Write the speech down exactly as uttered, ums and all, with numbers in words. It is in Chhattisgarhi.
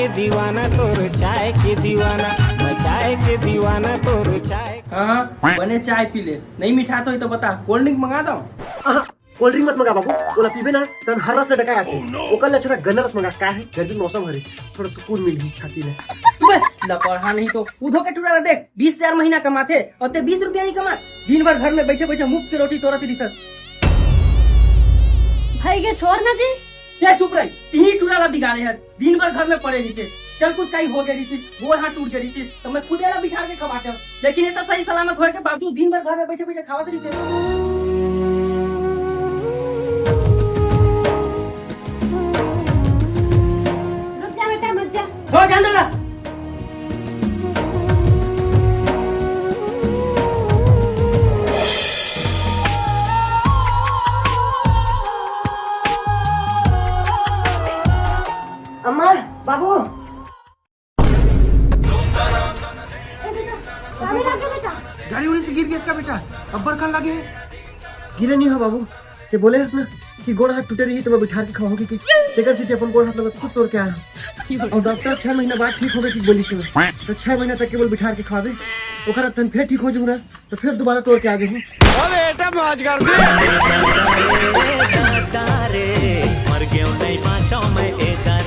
दीवाना तोर चाय के दीवाना, मैं चाय के दीवाना तोर चाय। हाँ, बने चाय पी ले, नहीं मिठात होई तो बता, कोल्ड ड्रिंक मंगा दो। आहा, कोल्ड ड्रिंक मत मंगा बाबू, ओला पीबे ना तन हर रस ले डकार आथे। ओकर ले अच्छा ना गन्ना रस मंगा, का है गर्मी के मौसम हरे, थोड़ा सुकून मिलही छाती में। बे, लपड़हा नहीं तो उधो के टूरा ला देख, बीस हजार महीना कमाथे और ते बीस रुपया नहीं कमास। दिन भर घर में बैठे बैठे मुफ्त के रोटी तोरत रिथस। भाई के छोड़ ना जी। ते चुप रही, तिही टूरा ला बिगाड़े हस। दिन भर घर में पड़े रहिथे, चल कुछ कहीं हो गए रहितिस, गोड़ हाथ टूट गए रहितिस, तो मैं खुदे ला बिठार के खवाते हूँ। लेकिन ये तो सही सलामत होए के बावजूद दिन भर घर में बैठे बैठे खावत रहिथे। रुक जा बेटा, मत जा। हो जान दो ना। अम्मा, बाबू। ए बेटा, काहे लागे बेटा? गाड़ी उड़ी से गिर गया इसका बेटा, अब्बड़ कन लागे। गिरे नहीं हो बाबू, ते बोले हस ना कि गोड़ हाथ टूटे रही तो मैं बिठार के खवाओगे कि तेकर से अपन गोड़ हाथ लगा खुद तोड़ के आया। और डॉक्टर छह महीना बाद ठीक होगे कि बोली सुनो, तो छह महीना तक केवल बिठार के खवाबे, ओकर बाद तन फिर ठीक हो जू ना, तो फिर दोबारा तोड़ के आगे हूँ। ओ बेटा मौज कर दे। मर गयो नहीं बाँचो मैं ए दादा।